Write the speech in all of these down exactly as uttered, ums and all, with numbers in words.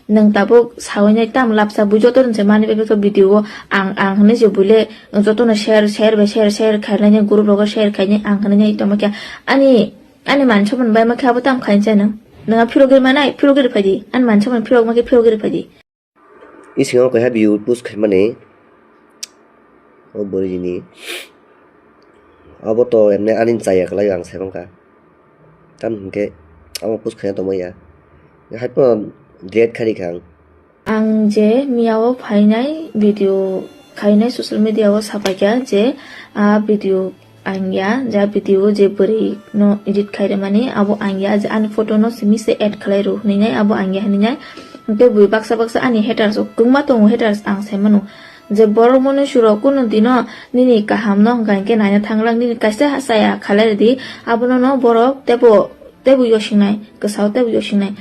Nwng tabuk sawi nai tam lapsa bui joto ni se mani bai bwkha video o ang, ang hinui se buile joto no share, share bai share, share khainai group rogo share khainai ang hinui nai tongma khe ani, ani mansa man bai ma khe abo tam khainai nwng, nwng a phirogwi manai phirogwi rwphai di, ani mansa man phirok ma khe phirogwi rwphai di. Isingo kaisa view post khaimani o bwrwini. Abo to emne ani chaya kwlai ang sai mankha. Tam hinkhe amo post khaina tongmaya. Hai phano delete khairikha ang. Ang je miyao phainai video khainai social media o sapaikha je a video ang ya, ja video je bwrwi no edit khairemani abo ang ya, je ani photo no simi se add khlai rw hwnwi nai abo ang ya hwnwi nai. Tei bui baksa baksa ani haters o kwbangma tongo, haters ang sai mano. Je borok mwnwi surok kunu dino nini kaham no hwnkha hinkhe naina thanglang, nini kaisa chaya khalai rwdi, abono no borok teibo, teibo yosingnai, kwsao teibo yosingnai.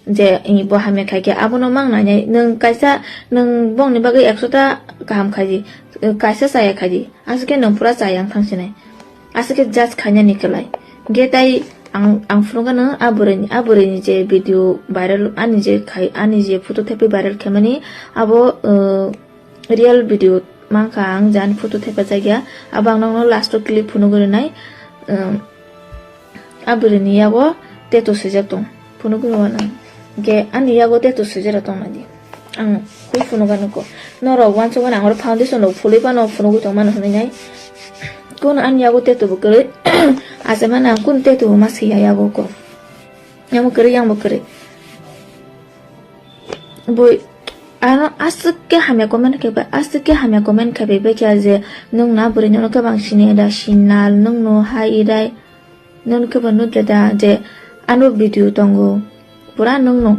Je i bo hamya khaikhe abono mang nainai, nwng kaisa, nwng bongni bagwi ekso ta kaham khaidi, kaisa chaya khaidi, aswkhe nwng pura chaya wng thangsinai, aswkhe judge khainani kwlai. Hwnkhe tai ang, ang phunukgano a bwrwini, a bwrwini je video viral, ani je khai, ani je photo thepwi viral khaimani abo, uh, real video mankha ang, je ani photo thepajak ya, abo ang nokno last o clip phunugwi rwnai. Um, a bwrwini yago tattoo swijak tong, phunugwi rw nang. Hwnkhe ani yago tattoo swijak tong nadi. Ang khe phunugo nugo. Norok uansukmani ang oro foundation rok phulwi phano phunugwi tongmano hwnwi nai. Kunu ani yago tattoo bo kwrwi. Achaimano ang kunu tattoo bo ma swiya yago ko. Yang bo kwrwi, yang bo kwrwi. Bui, ano aswk khe hamya comment khai bai, aswk khe hamya comment khai bai, bai khe je nwng na bwrwi, nwng no khe bang sini da, sinal, nwng no hai rai, nwng khe bo nukya da je ano video tongo, pura nwng no.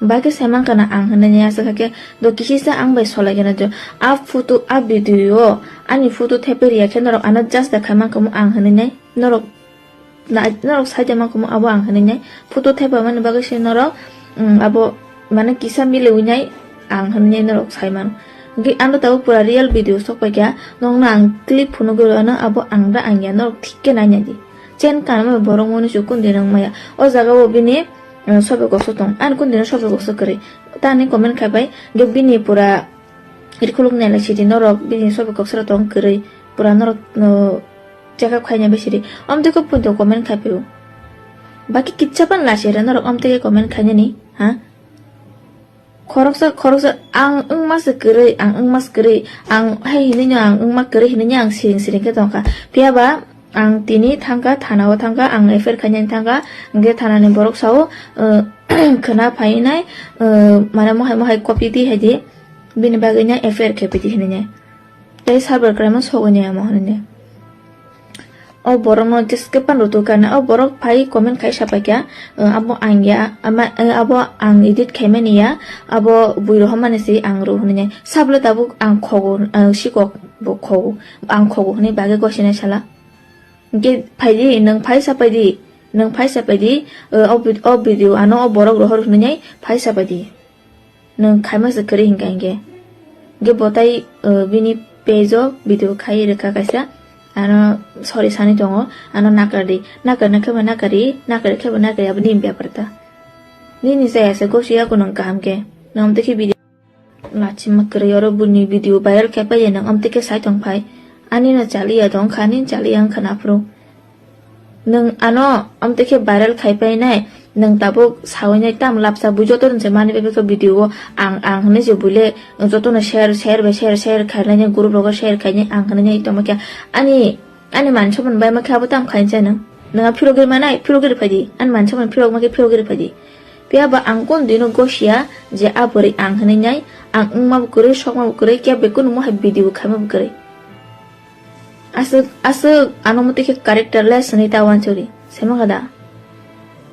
Bai khe sai mankha na ang hinui nai, aswk khe do kisi sa ang bai solai gana jo. A photo, a video o ani photo thepai riya khe norok ano just da khai mankha mo ang hinui nai. Norok na, norok sai tongma khe abo ang hinui nai. Photo thepamani bagwi se norok, um, abo mane kisa miliwi nai ang hinui nai norok sai mano. Hwnkhe ano tabuk pura real video sok paikha, nokno ang clip phunugwi rw ano, abo ang da ang ya, norok thik khe nai nai di. Chen kanma borok mwnwi se kundui nang maya. O jaga o bini, um, sobe koso tong, ani kundui no sobe koso kwrwi. Tani comment khai bai, hwnkhe bini pura Iri khuluk nai lai sidi norok, bini sobe kok sora tong kwrwi. Pura norok, no, check up khaina bai sidi. Om tei kok punto comment khai pio. Baki kitsa pan la sira norok om tei comment khainani, ha? Khoroksa, khoroksa, ang wngma se kwrwi, ang wngma se kwrwi, ang hai hinui no ang wngma kwrwi hinui no ang siring siring khe tongkha. Phiya ba, ang tini thangkha, thana o thangkha, ang F I R khainani thangkha, hwnkhe thanani borok sao, uh, khwna phainai, uh, mane mohai mohai copy di hai di. Bini bagwi no F I R khe pidi hinui ne. Tei cyber crime o sogwi ne amo hinui ne. O borok no jeske pan rutuk kana, o borok phai comment khai sapai kha, uh, abo ang ya, ama, uh, abo ang edit khaimani ya, abo bui rohormani se ang rw hinui ne. Sabole tabuk ang khogo, uh, sikok bo khogo, ang khogo hinui bagwi gosina sala. Hwnkhe phaidi, nwng phai sapaidi, nwng phai sapaidi, uh, o vid-, o video ano o borok rohor hinui phai sapaidi. Nwng khaima se kwrwi hinkha hinkhe. Hwnkhe bo tai, uh, bini page o video khai rwkha kaisa. Ano sorry sani tongo, ano nakardi. Nakarna khe bo nakari, nakari khe bo nakari, abo nini bepar ta. Nini chaya se gosi yago nwng kaham khe. Nwng tei khe video. Lachima kwrwi oro buini video viral khe paidi nwng, amtwi khe sai tong phai. Ani no chaliya tong kha, ani chaliya wng kha naphuru. Nwng ano amtwi khe viral khai painai, nwng tabuk sawi nai tam lapsa bui joto ni se mani bai bwkha video o ang, ang hinui se buile joto no share, share bai share, share khainai group rogo share khainai ang hinui nai tongma khe ani Ani man soman bai ma khe abo tam khainai nwng? Nwng a phirogwi manai, phirogwi rwphai di. Ani man soman phirok ma khe phirogwi rwphai di. Phiya ba ang kunu dino gosiya je a bwrwi ang hinui nai, ang wngma bo kwrwi, sokma bo kwrwi, kebo kunu mohai video khaima bo kwrwi. Aswk, aswk ano motwi khe characterless hinui ta wansukdi. Saimankha da?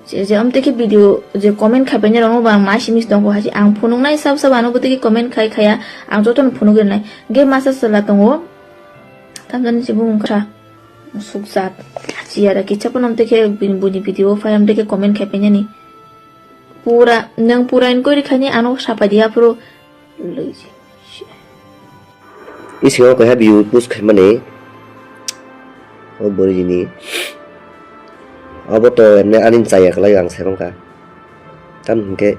Je, je amtwi khe video je comment khaipainai rokno bo ang ma simi se tongkha hai se. Ang phunuknai sab sab ano bwtwi khe comment khai khaya, ang jotono phunugwi rwnai. Ge masa chwla tongo. Tamjani se bumung kwsa. Sukjak. Chiyara kicha phano amtwi khe bini, buini video o phai amtwi khe comment khai painani. Pura, nwng pura inquiry khaini ano sapai di aphuru. Lwi. Isingo kaisa view post khaimani. O bwrwini. Abo to emne ani chaya kwlai ang sai mankha. Tam hinkhe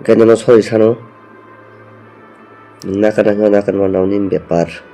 Hwnkhe nono sori sano. Nwng nakar nangkhe nakar manao nini bepar.